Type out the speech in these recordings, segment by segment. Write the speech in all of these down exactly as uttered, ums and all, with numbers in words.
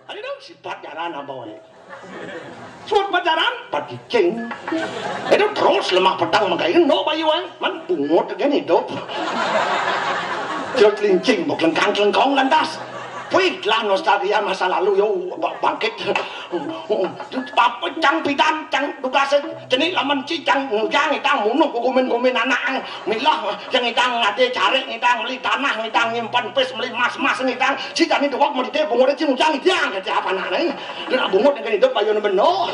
Adi dong, sipat jaran apa wae. Suat pacaran, pat cicing. Itu terus lemah petang mengkain, no bayu wae. Man bungut gini hidup. Terus lincing, mau kelengkang-kelengkong lantas. Wih, lah nostalgia masa lalu, yo, ba-, bangkit. Apa, cang pidan, cang tugas, jenik laman ci, cang ngujang, itang munuh, kukumin-kumin anak, milah, cang itang ngade, cari, itang meli tanah, itang nyimpan pis, meli mas-mas, itang, ci jani duwak, meli teh, bungut, ci ngujang, itang, kata apa anak, nih? Dia bungut dengan hidup, ayo, beno.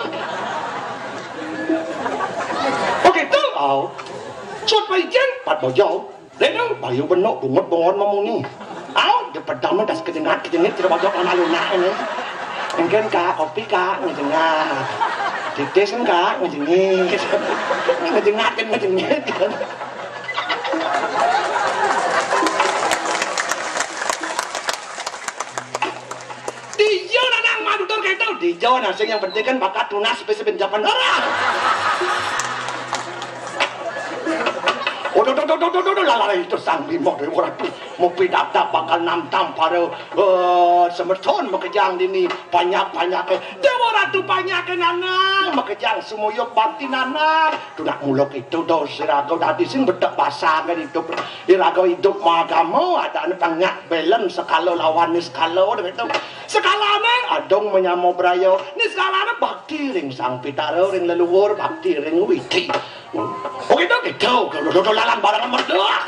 Oke, tuh, au. Suat paicin, pat bojau. Deno, bayu beno, bungut bongon mamuni. Au, di pedang mah das kejengat, kejengat, tidak bojau sama lunak ini. Mungkin, Kak, kopi, Kak, ngejengat. Titis kan, Kak, ngejengit. Ngejengat kan, ngejengit. Dijo nanang manutur kento. Dijo nah, sing yang penting kan bakat tunas, sepin japan. Ora. Udah, udah, udah, udah, udah, udah, lah, lah, itu Sang Bima Dewa Ratu. Mau pidadak bakal namtang para, eh, semeton makejang dini. Banyak-banyak, eh. Dewa Ratu banyak, eh, nanang. Makejang sumuyup bakti nanang. Tunak muluk itu, do, siraga dadi sing betek basa kan hidup. Iraga hidup maagama, ada anu pangak belen sekala lawan niskala, gitu. Sekalane adong menyama braya, niskalane bakti ring Sang Pitara, ring leluhur, bakti ring widi. Oh, gitu, gitu. Dodo lalang barang merdeka.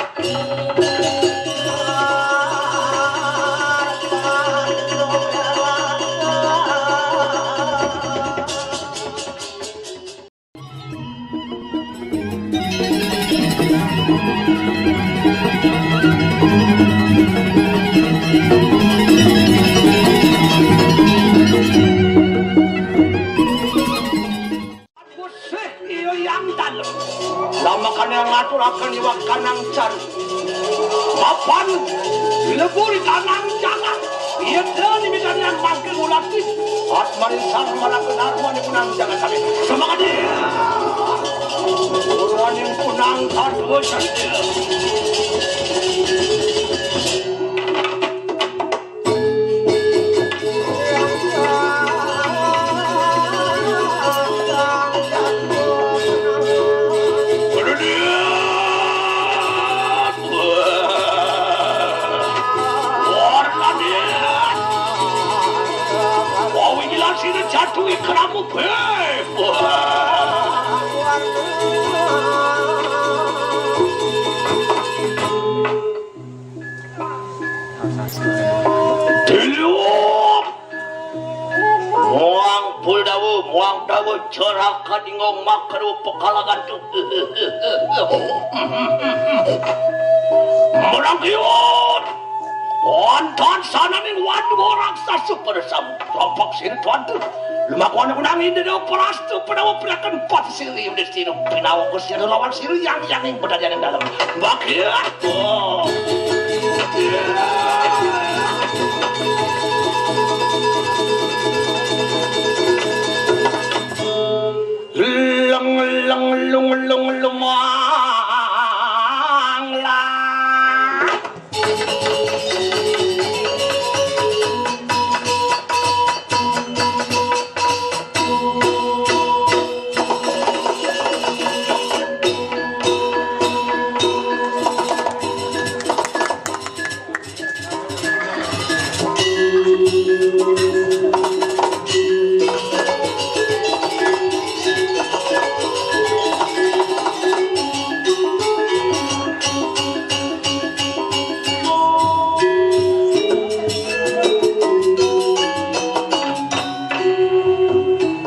Sih, iya yang dalem. Lamakane ngaturaken iwak kanang caru. Mapan lebur tanang jagat. Iya dan imitan yang mangke ngulati. At marisan marang kenarmane kunang jagat kami. Semangat ya. Purwaning kunang kadua satya. Jatuh ikramu, beb. Diliwat. Muang Puldawa, muang dawa ceraka dingong makro pekalagan tu. Menang kiot. Wonten sananing waduh raksasa pada sam-, sampak sini tuan tu. Lumaku anak menang ini dah perastu pada wapirakan empat siri udah sini. Pinawa kusir lawan siri yang, yang ing pada jalan dalam. Bagian. Leng leng lung lung lumang lah.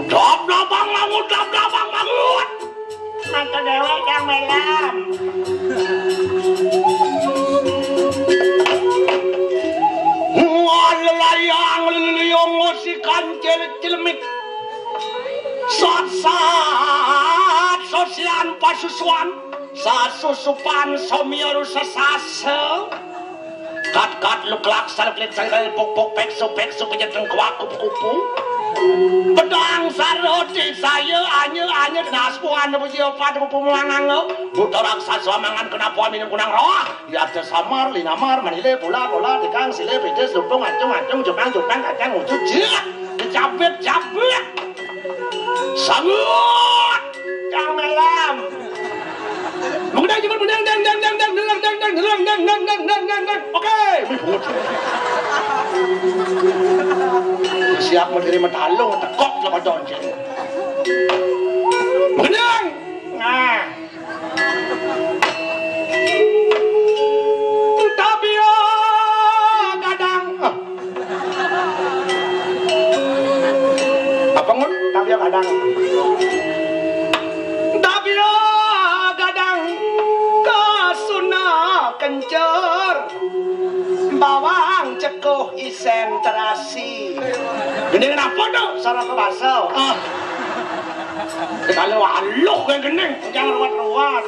Dap-dapang mangut, dap-dapang mangut. Mangke dewek kang melam. Lelayang leliyong si kancil cilemik. Sat-sat sosian pasusuan. Sasusupan somiyoru sesase. Kat-kat luklak saluklit sangkal puk-puk peksu-peksu pejeteng kuak kupu-kupu. Pedang saroti saya anya anya naspuan apa dia pada pemangang lo. Buta raksasa mangan kenapa minum kunang roh. Ya ada samar, linamar, manile, pula, pula, dikang, sile, pitis, lumpung, acung, acung, jepang, jepang, kacang, ucu, jek. Dicabit, cabit. Sangut. Cang melam. Mengedang jebul mengedang dang dang dang dang dang dang dang dang dang dang dang dang dang dang. Oke, wih bungut. Siap mau diri metalung tekok lah pada onceng. Mengedang. Nah. Tapi ya kadang. Apa ngun? Tapi ya kadang. Tapi ya kadang kasuna kencur bawang cekuh isen terasi. Gini kenapa tuh? Sarang ke baso. Ah. Kalau aluh kayak gini, jangan ruwet-ruwet.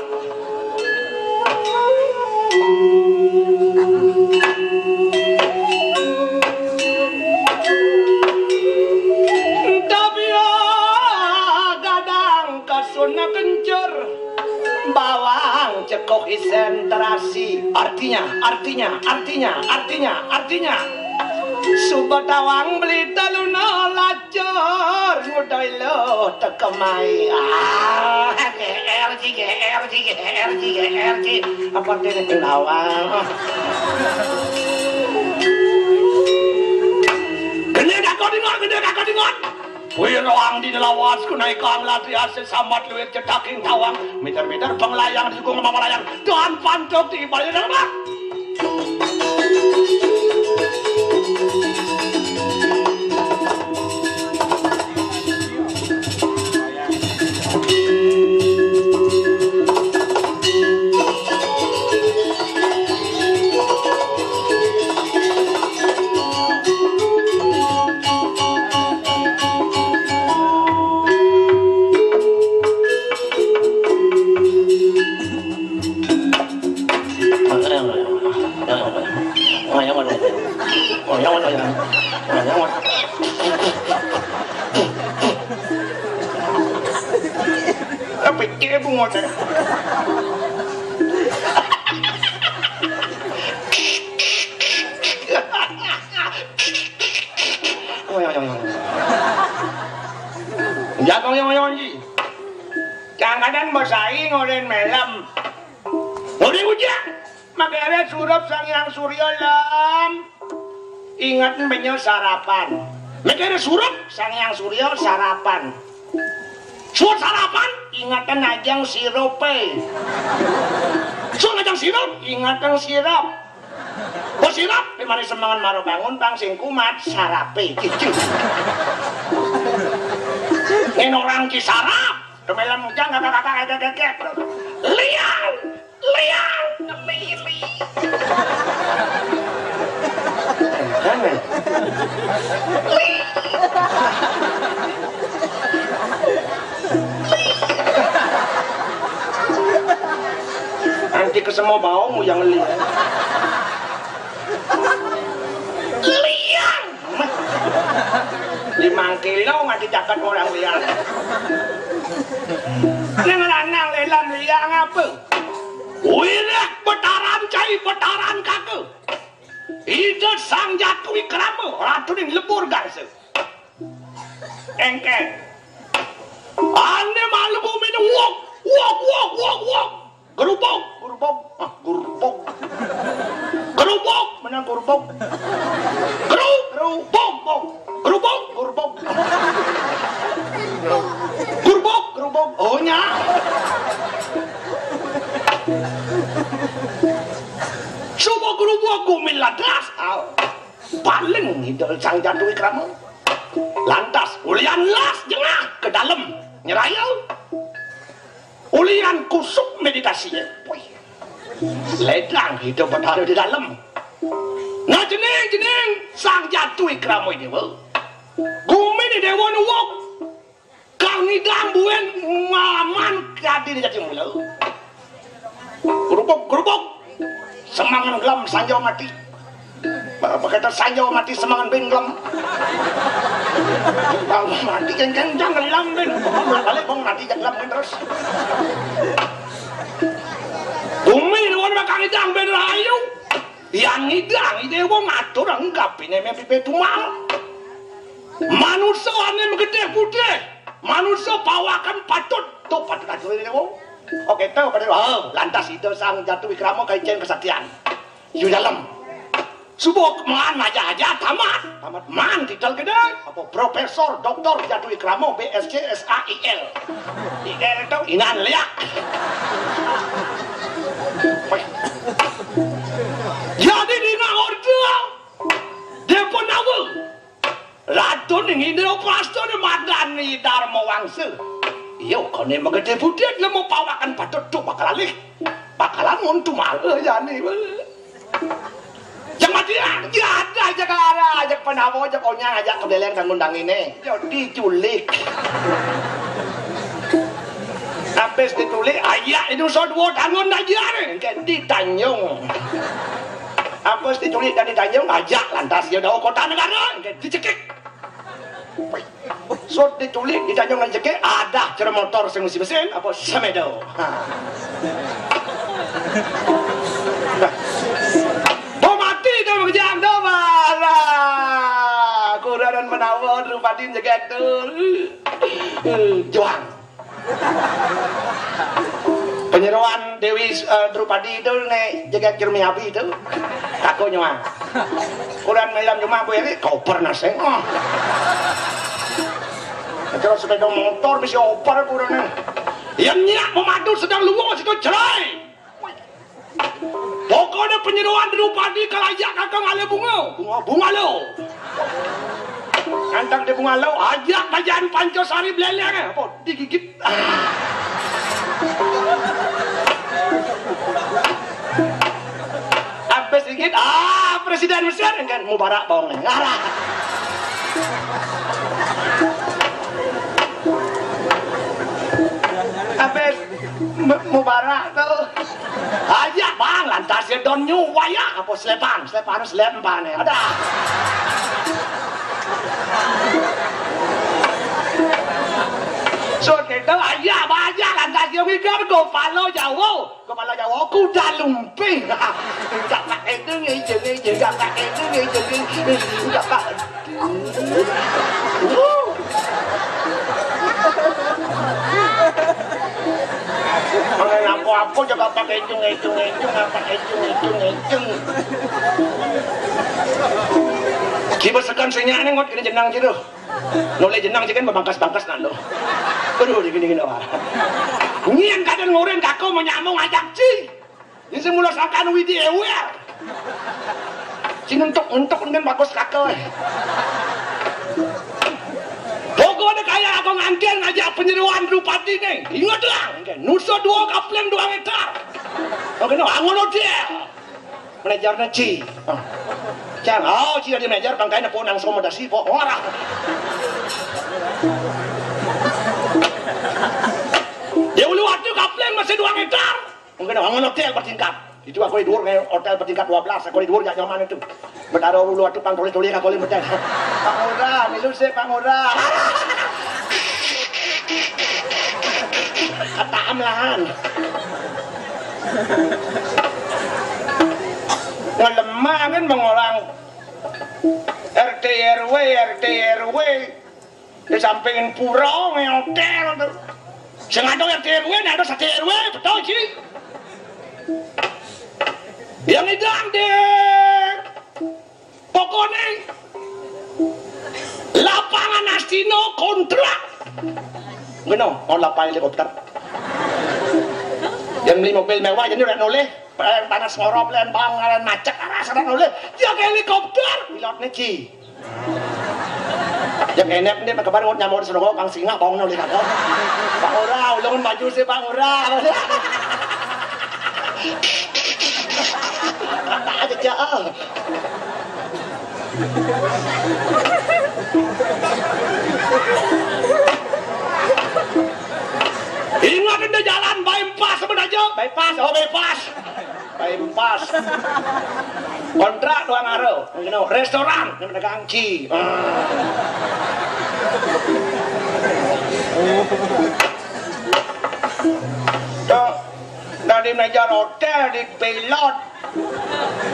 Tapi ya gadang kasuna kencur bawang cekok isen terasi. Artinya, artinya, artinya, artinya, artinya. Suba tawang beli taluna lacur ngudai lo tekemai. Ah, G R G, G R G, G R G, G R G. Apa artinya tawang? Gede kakak dengar, gede kakak dengar. Wirang di lawas ku naik kang latri aset sambat luwih cetaking tawang. Miter-miter penglayang di jukung mamalayang dan pantuk di balik dalam. Pikir bungut. Jago yang yang ji. Jangan basai ngoren melem. Ngoren ujang. Magere surup Sang Hyang Surya lem. Ingat menyo sarapan. Magere surup Sang Hyang Surya sarapan. Surup sarapan, ingatan ajang sirupe. Surup ajang sirup, ingatan sirup. Bos sirup, di mana semangan maro bangun, bang sing kumat, sarape. Ngen orang ki sarap. Kemelam ujang kakak-kakak kakek. Liang, liang, lili. Jangan. Li. Nanti ke semua bau yang li. Liang. Lima kilo nggak dicatat orang liang. Neng lanang lelam liang apa? Wirak betaran cai betaran kaka. Ida Sang Jatu Wikrama, ratuning lebur gangsa. Engkeng. Ane malebu mene wok, wok, wok, wok, wok. Gerubuk, gerubuk, ah, gerubuk. Gerubuk, mana gerubuk? Geru, gerubuk, buk. Gerubuk, gerubuk. Gerubuk, gerubuk. Oh, nya. Coba gerubuk gumin ladas. Au. Paling ngidul Sang Jatu Wikrama. Lantas, ulian las jengah ke dalam. Nyeraya. Ulian kusuk meditasi. Wih. Ledang hidup Betara di dalam. Nah, jening, jening, Sang Jatu Wikrama ini, Bu. Gumi ni Dewa Nuwuk. Kang Idang Buen ngaman kadi di Jati Mula. Gerubuk, gerubuk. Semangan gelam sanjau mati. Ba-, bakata sanjau mati semangan bengglem. Kengkeng jang ngelam ben. Balik wong mati jak ngelam ben terus. Bumi nuwun makang idang ben rahayu. Yang idang ide wong atur anggapine mimpi tumal. Manusa ane gedhe putih. Manusa pawakan patut. Tuh patut atur ide wong. Oke, tuh pada, oh, lantas ide sang jatuh wikrama kaicen kesaktian. Yu dalem. Subuh man aja-aja tamat. Tamat man titel gedhe. Apa Profesor Doktor Jatuh Wikrama B S C S A I L. I L itu inan liak. Jadi dina orta Deponawa. Ratu ning Indraprastha madani Dharma Wangsa. Iya kene megede budhe lemu pawakan patut tuh bakal alih. Bakalan mun tumal yani. Jeng mati, ya ada aja kara, aja penawa, aja konyang, aja kebeleng kanggo ndangine. Ya diculik. Habis diculik, ayak itu so dua tangan aja. Engke ditanjung. Habis diculik dan ditanjung, ajak lantas ya dawa kota negara. Engke dicekik. Sut diculik, ditanjung nang jegek, ada cara motor sing ngisi mesin, apa semedo. Ha. Bo mati to, Bang Jang, to, malah. Kuranan menawa, Drupadi jegek to. Juang. Penyeroan Dewi, eh, Drupadi itu nek jegek Jero Miyabi itu. Kaku nyuang. Kurang melam cuma aku ini koper naseng. Oh. Kalau sepeda motor bisa oper kurang. Yang nyak memadu sedang luwung situ cerai. Pokoknya penyeroan Drupadi kalau ajak kakang ale bunga. Bunga, bunga lo. Antang di bunga lo, ajak bajaan Pancasari beleleng. Apa? Digigit. Habis digigit, ah, Presiden Mesir kan Mubarak bawang nih. Ngarah. Habis Mu-, Mubarak tuh. Aja bang, lantas ya don nyu waya apa selepan, selepan selepan ya. Ada. So kita aja baja lantas ya mikir kepala jauh, kepala jauh kuda lumping. Enggak pakai itu ngejeng ngejeng, enggak pakai itu ngejeng ngejeng, enggak pakai. Ora apa-apa, coba pakai ecung, ecung, ecung, apa ecung, ecung, ecung. Kiba sekan senyane ngot kena jenang jitu. Noleh jenang jikan bangkas-bangkas nando. Aduh, dingin-dingin apa. Nyen kadang ngoren kako menyamung ajak ci. Ini semula sangkan widi ewer. Sing entuk-entuk dengan bagus kakak. Pokoknya kayak aku ngantin aja penyeruan Drupadi nih. Ingat lah, nusa dua kapling dua meter. Oke, no, angon dia. Manajernya Ci. Oh. Cang, oh, Ci ada manajer, pangkainya po nang somodasi, po. Ora. Dia ulu waktu kapling masih dua meter. Mungkin orang hotel bertingkat. Itu aku di dhuwur kayak hotel bertingkat dua belas, aku di dhuwur jak nyaman itu. Betara ulu atuh pang toleh-toleh ka kolim betul. Pak Ngurah, milu sih Pak Ngurah. Kata amlahan. Ngelemah kan mengolang R T R W, R T R W. Di samping pura ngeotel tuh. Sing ada R T R W, nek ada satu R W, betul sih. Yang idang deh. Pokoknya lapangan Astino kontrak. Ngono, mau lapangan helikopter. Yang beli mobil mewah jadi udah noleh, panas ngorop len bang, len macet, arah sana noleh. Yang helikopter, pilotnya Ci. Yang enak nih, Pak Kepala, nyamur suruh kang singa, bawang nolih kata. Pak Ora, ulungan maju sih, Pak Ora. Tak ada cak. Ingat, ada jalan bypass, apa aja? Bypass, oh, bypass. Bypass. Kontrak doang aro. Ngono, restoran, yang pedagang ci. Ah. Tuh, dari meja hotel di pilot.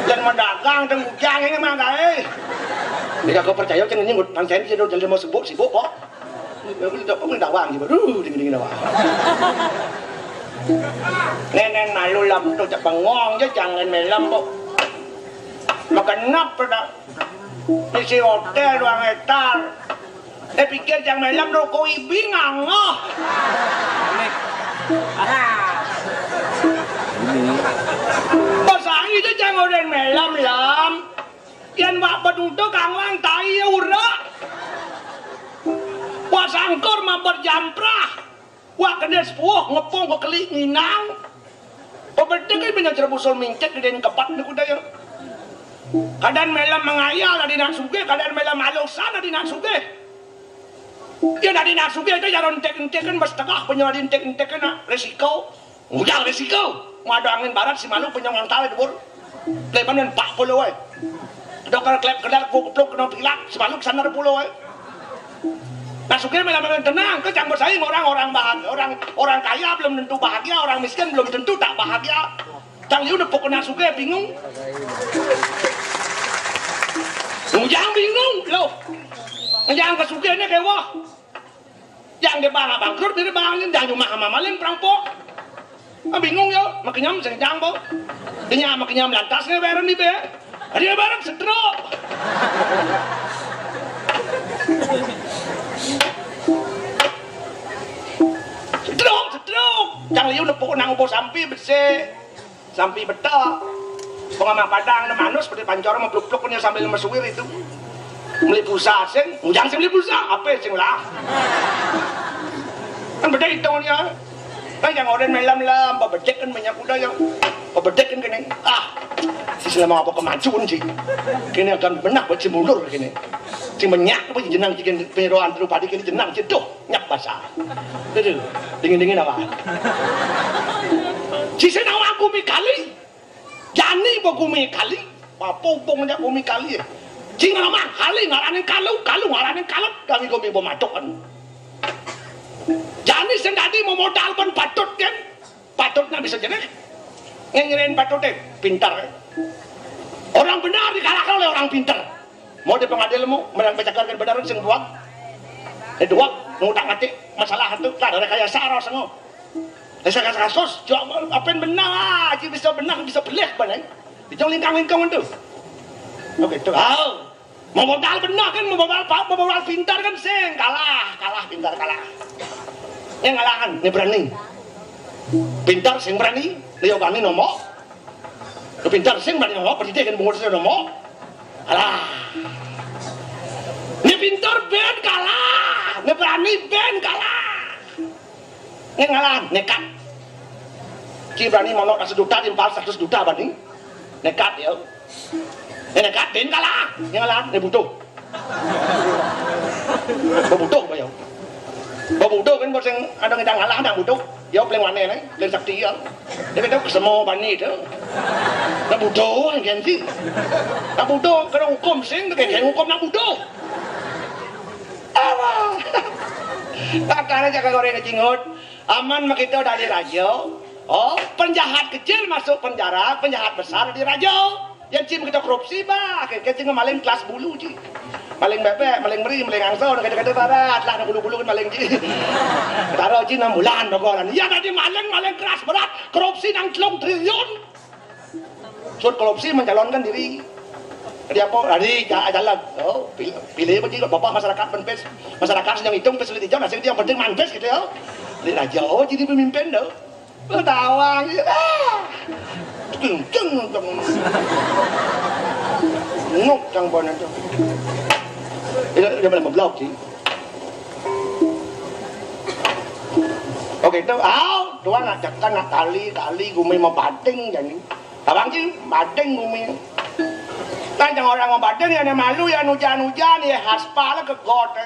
Dan mendagang dan bujang ini mah gaé. Dia kagak percaya, cenah nyebut pancen sih, jadi mau sibuk-sibuk kok. Ya, aku tidak, aku tidak wang, gitu. Duh, dingin-dingin apa. Neneng malu lah, tuh, cak bengong aja, jangan melem kok. Makan apa dah? Isi hotel doang etar. Eh, pikir yang melem rokok ibi ngangah. Bos aing itu jangan udah melem, lam. Yang wak bedudo kanglang tai ya ura. Wak sangkur mah berjamprah. Wah, kena sepuh ngepung ke keli nginang. Pembetik kan banyak cerebusul mincet di den kepat ni kuda ya. Kadang melem mengayal dari nak sugih, kadang melem alusan dari nak sugih. Ya dari nak sugih itu ya entek-entek kan mas tengah punya entek-entek kan nak resiko. Udah resiko. Mau ada angin barat si malu punya ngantal di bur. Lebanon empat puluh eh. Dokter klep kedar kupluk kena pilak si malu sana puluh eh. Nah, sugih melem tenang, ke campur saing orang-orang bahagia, orang orang kaya belum tentu bahagia, orang miskin belum tentu tak bahagia. Tang yu nepuk kena sugih bingung. Ujang bingung loh. Ujang ke sugih ini kewah. Yang dia bang bangkrut dia bang yang rumah sama malin perampok. Ah, bingung ya, makenyam sing jang po. Dia makenyam lantas ngebareng di be. Dia bareng setruk. Setruk, setruk. Cang liu nepuk nang upo sampi besi. Sampi betok. Pengamak padang nang manus seperti pancor sama pluk-pluk punya sambil mesuir itu. Beli pulsa sing, ujang sing beli pulsa, apa sing lah. Kan beda hitungnya. Nah, yang orang melem lah, babedek kan banyak kuda yang babedek kan kene. Ah, si selama apa kemajuan sih. Kene akan benak buat si mundur kene. Si menyak apa jenang si kene penyerahan terus padi kene jenang si tuh nyap basah. Aduh, dingin-dingin apa? Si senang aku mi kali. Jani ba gumi kali, apa hubungnya gumi kali ya? Sing ngomong kali ngaranin kalu, kalu ngaranin kalut, kami gumi ba matukan. Jani sing dadi mau modal ban patut kan? Patutnya bisa jenek. Ngengirin patutnya pintar. Orang benar dikalahkan oleh orang pintar. Mau di pengadilan mau, menang pecakarkan benaran sing buat. Eh, dua, mau tak ngerti masalah itu, tak ada kayak saros ngoh. Lah, salah kasus, jawab apa yang benar, ah, aja bisa benar, bisa belih, bang. Dijang lingkang-lingkang itu. Oke, tuh. Ah, mau modal benar kan, mau modal apa, mau modal pintar kan, sing kalah, kalah, pintar kalah. Yang ngalahan, ini berani. Pintar, sing berani, Leo kami nomor. Lu pintar, sing berani nomor, pendidik kan bungut sing nomor. Alah. Ini pintar, ben kalah. Ini berani, ben kalah. Ini ngalah, nekat. Ki berani monok sejuta, timpal seratus juta berani. Nekat ya. Ini nekat, ben kalah. Ini ngalah, ini butuh. Butuh, Pak, ya. Butuh kan, buat yang ada ngedang ngalah, ada butuh. Ya, paling mana nih? Paling sakti ya. Dia kata, semua berani itu. Nah, butuh, kan sih. Nah, butuh, kena hukum sing, kayak hukum nak butuh. Apa? Takkan aja kagak orang ngecingut. Aman mah kita dari raja. Oh, penjahat kecil masuk penjara, penjahat besar di raja. Yang cim kita korupsi bah, kayak cing maling kelas bulu ji. Maling bebek, maling meri, maling angsa, udah kata-kata barat lah, bulu-bulu kan maling ji. Taruh ji enam bulan dogolan. Ya tadi maling, maling kelas berat, korupsi nang telung triliun. Suruh korupsi mencalonkan diri. Jadi apa? Tadi ja- jalan. Oh, pilih, pilih apa ji? Bapak masyarakat penpes. Masyarakat yang hitung pes di jam, yang penting manpes gitu ya. Ini raja, oh jadi pemimpin dah. Lu tawang ya. Ah. Kenceng, kenceng. Nguk cang bonan tuh. Ini udah pada ngeblok sih. Oke, itu, ah, tuan nak tekan nak tali, tali gumi mau bating jadi. Abang sih bating gumi. Kan yang orang mau bating ya malu ya hujan-hujan ya aspal ke got.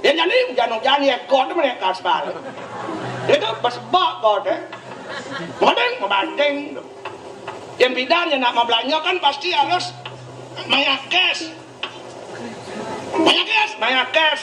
Ya jadi hujan-hujan ya got mana aspal. Itu besebak got. Bating, bating. Yang bidan ya nak mau belanja kan pasti harus mayakes. Mayakes, mayakes.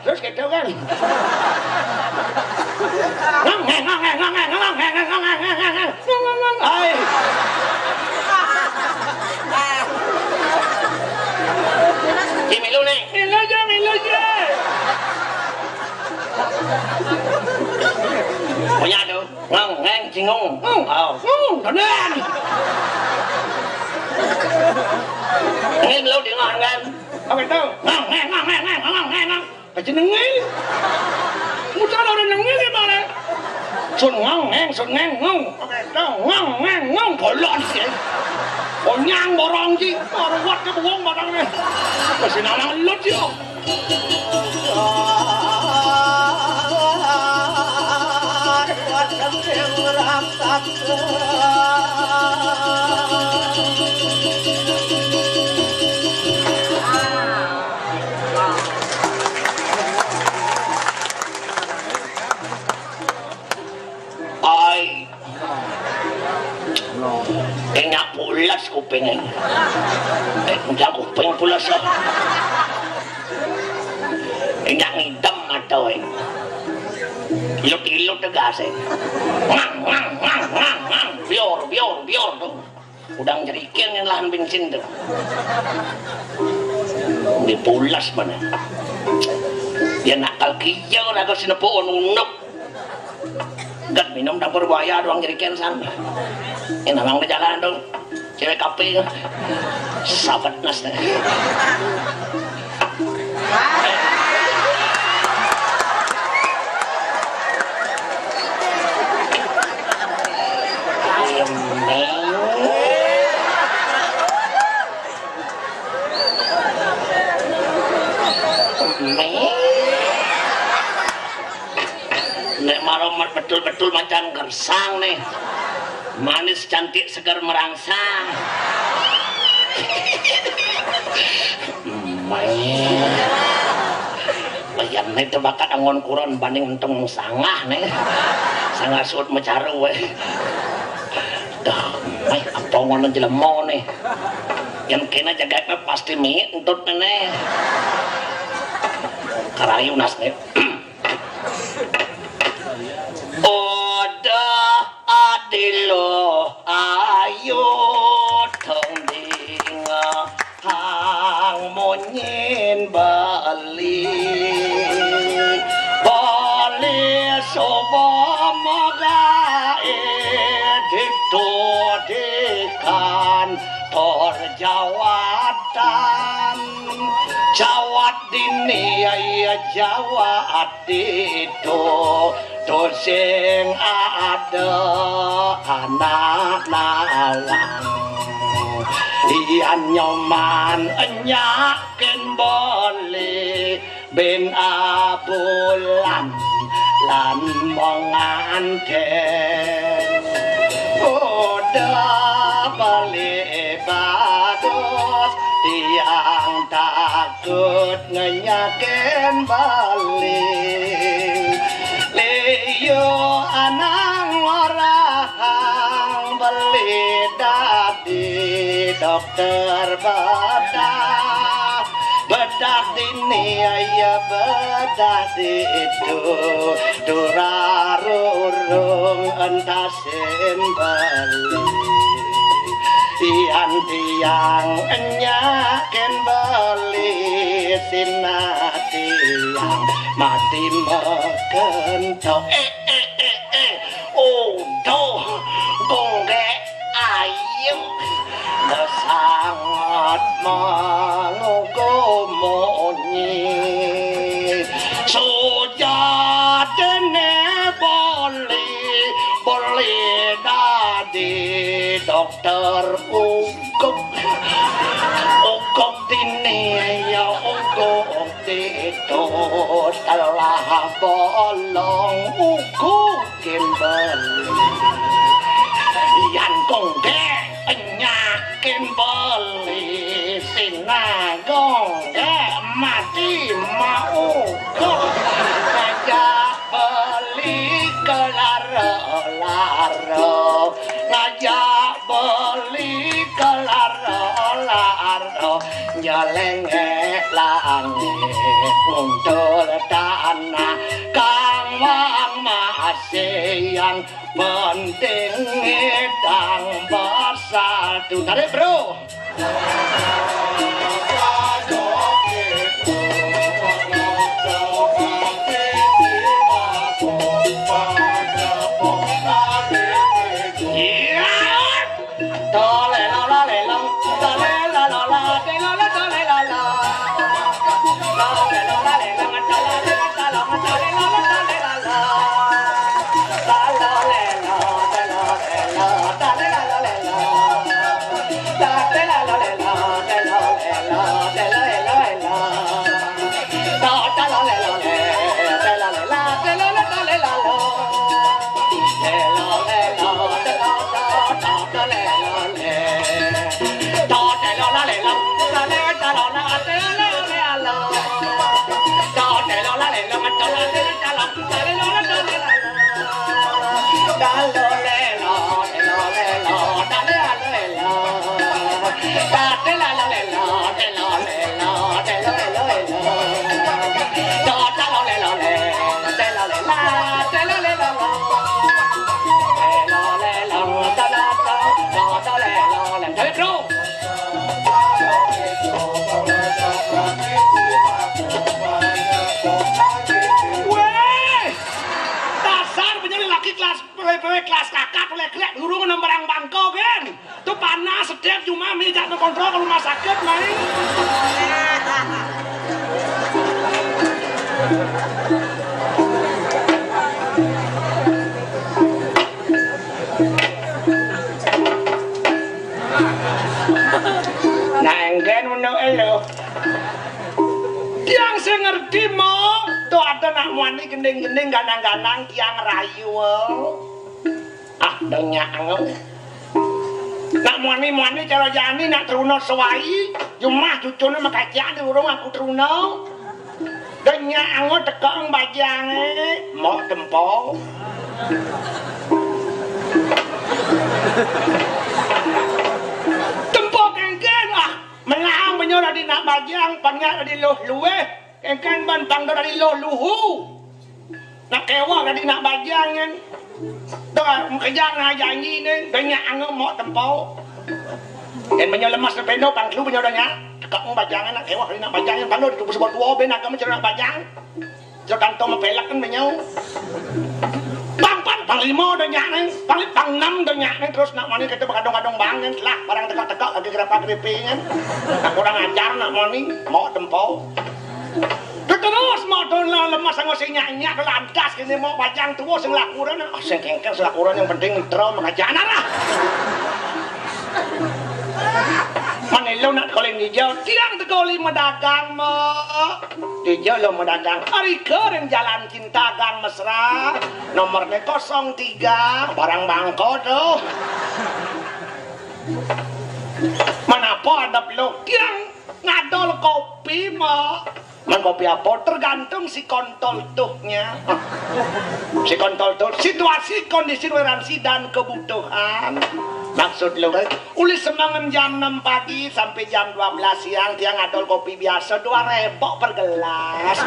Terus gitu kan. Hai. Ki milu, Neng. Milu ja, milu ja. Punya tuh. Ngong, ngeng, cingung. Ngong, oh. Ngong, donan. Ini lo di ngong, kan? Apa itu? Ngong, ngeng, ngong, ngeng, ngeng, ngong, ngeng, ngong. Aja nengil. Mutar orang nengil ya, malah. Sun ngong, ngeng, sun ngeng, ngong. Apa itu? Ngong, ngeng, ngong. Bolon sih. Onyang borong sih. Baru kuat ke buang batangnya. Masih nanang lut sih. Ai. Enyak pulas kupingnya. Eh, udah kuping pulas ya. Enyak ngidam mata, eh. Ilut-ilut tegas, eh. Ngang, ngang, ngang, ngang, ngang. Bior, bior, bior tuh. Udang jerikin yang lahan bensin tuh. Dipulas mana. Dia nakal kiyo, nakal sinepo, nunuk. Gat minum dapur buaya doang jadi kensan. Ini namang di jalan dong. Cewek kape. Sabat nas. Nek malam betul-betul macam gersang nih. Manis, cantik, segar, merangsang. Meh. Bayan nih tebakat angon kuron banding entung sangah nih. Sangah suut mecaru weh. Dah, meh apa ngono jelema nih. Yang kena jaga pasti mi entut nih. Karayu nas nih. Odah adilo ayo tong dingahang munyin Bali. Bali soba magae ditu di kantor jawatan. Jawat dini ya jawat ditu, tu sing ada anak nawang. Iyan nyoman enyakin beli bin abulan lan menganten. Udah beli bagus tiang takut ngenyakin beli. Liyo anang orang beli dadi dokter bedah. Bedah dini ya bedah ditu, durarurung entasin beli. Iyan tiang enyakin beli, sinah tiang mati mekento. Eh, eh, eh, eh. Uduh, gonggek ayu. Sangat mengugumoni. Sujatine beli, beli dadi dokter uguk. Uguk dini ya uguk ditu telah bolong uguk. Kimberly. Yan kongge enyakin beli sinagong ge mati mau ngajak beli ke laro-laro, ngajak beli ke laro-laro, nyelengek langit muntul tanah kang wang masih yang penting ngedang bersatu. Tarik, bro. Iya. Weh, dasar Penyanyi lagi kelas, kelas kakak, oleh grek, durung nembarang bangko, kan? Tuh panas, sedep, cuma mijak nang kontrol ke rumah sakit, main. Nah, engken ngono lho. Tiang sing ngerti, Mok. Tuh ada nak muani gending-gending, ganang-ganang, tiang rayu. Ah, denyak angen. Nak muani-muani cara jani, nak truna sewai, jumah cucune makacian di urung aku truna. Denyak angen tekeng bajange, Mok tempo. Tempo kengken, ah, menang menyo dadi nak bajang, pangnya dadi luh luweh, kengken ban pangdo dadi luh luhu. Nak kewah dadi nak bajang kan. Dah, kejang nak janji ni, denyak angen Mok tempo. Yen menyo lemas peno pang telu menyo denyak. Tekek bajangan nak kewah dadi nak bajang kan, pangdo ditubuh sebab dua ben agama cerita bajang. Jero kantong mepelek kan menyau. Pang pan, pang lima udah nyak neng, pang, pang enam udah nyak neng, terus nak mani kita berkadung-kadung bang neng, telah barang tekak-tekak lagi gerapa geripi neng. Nak kurang ajar nak mani, Mok tempo. Terus Mok don lah lemas anggo sing nyak-nyak lantas kene Mok bajang tua sing lakuran. Ah, sing kengken sing lakuran yang penting mitra mengajana lah. Manelo nak koleng hijau, tiang tegoli medagang, Mok. Di jolo medagang, ari kering jalan cinta Gang Mesra, nomornya kosong tiga, barang bangko tuh. Manapo ada peluk, tiang ngadol kopi, Mok. Man kopi apa? Tergantung si kontol tuhnya. Si kontol tuh, situasi, kondisi, toleransi, dan kebutuhan. Maksud lu kan? Uli semengan jam enam pagi sampai jam dua belas siang, tiang ngadol kopi biasa, dua rebok per gelas.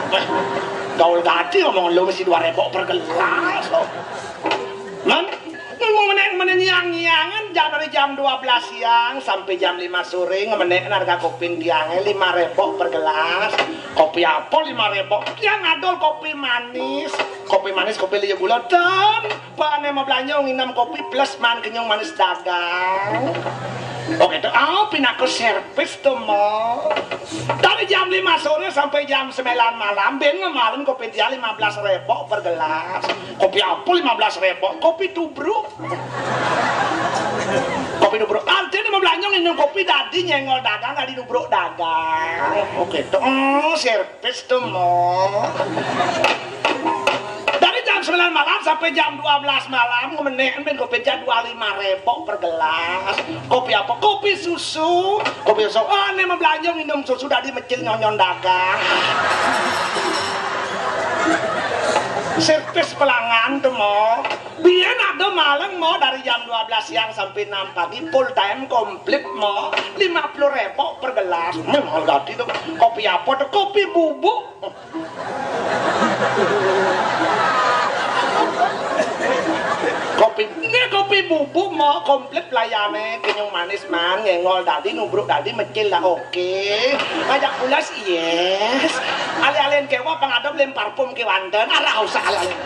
Gaul gati ngomong lu mesti dua rebok per gelas. Oh. Man, mau meneng meneng yang ngiangan jam dari jam dua belas siang sampai jam lima sore, ngemenek harga kopi tiangnya lima rebok per gelas. Kopi apa lima rebok? Tiang ngadol kopi manis. Kopi manis, kopi liu gula, dan pane mau belanja nginem kopi plus man kenyung manis dagang. Oke, tuh, oh, pinaka servis tuh, Mok. Dari jam lima sore sampai jam sembilan malam, ben ngemalen kopi dia lima belas rebok per gelas. Kopi apa lima belas rebok? Kopi tubruk. Kopi tubruk. Artinya mau belanja nginem kopi dadi nyenggol dagang, dadi tubruk dagang. Oke, tuh, oh, servis. Pis tuh, Mok. Dari jam sembilan malam sampai jam dua belas malam, ngemenek ben kopi aja dua lima rebok per gelas. Kopi apa? Kopi susu. Kopi susu. Oh, ini mau belanja minum susu dari mecil nyonyon dagang. Servis pelanggan tuh, Mok. Biyen ada malang, Mok, dari jam dua belas siang sampai enam pagi, full time, komplit, Mok. Lima puluh rebok per gelas. Memang gati tuh. Kopi apa tuh? Kopi bubuk. Kopi, ini kopi bubuk, Mok, komplit pelayanan, kenyung manis, man, ngengol tadi, nubruk tadi, mecil lah, oke. Ngajak pulas, yes. Alih-alih kewa, pengadep lem parfum kewanten, arah usah alih-alih.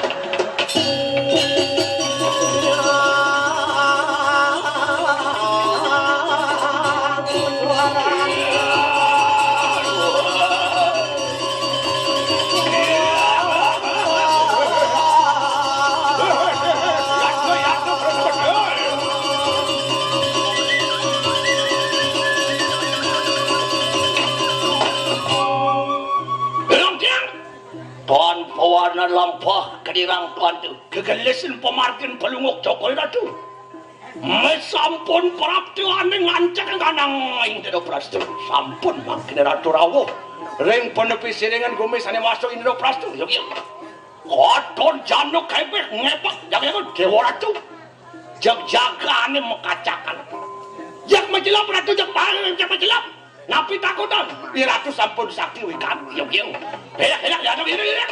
Tuan pewarna lampah kedirang tuan tu. Kegelisin pemargin pelunguk Jokowi Ratu. Mesampun prapti aning ngancak kanang Indra Prastu. Sampun mangkin Ratu rawuh. Ring penepi siringan gumi sane wasta Indra Prastu. Yuk, yuk. Koton janduk kepek ngepek. Jangan Dewa Ratu. Jag jagane mekacakan. Jag majelap Ratu, jag bahaya, jag majelap. Napi takutan? Wi Ratu sampun sakti wikan. Yuk, yuk. Enak, enak, ya, enak, enak, enak.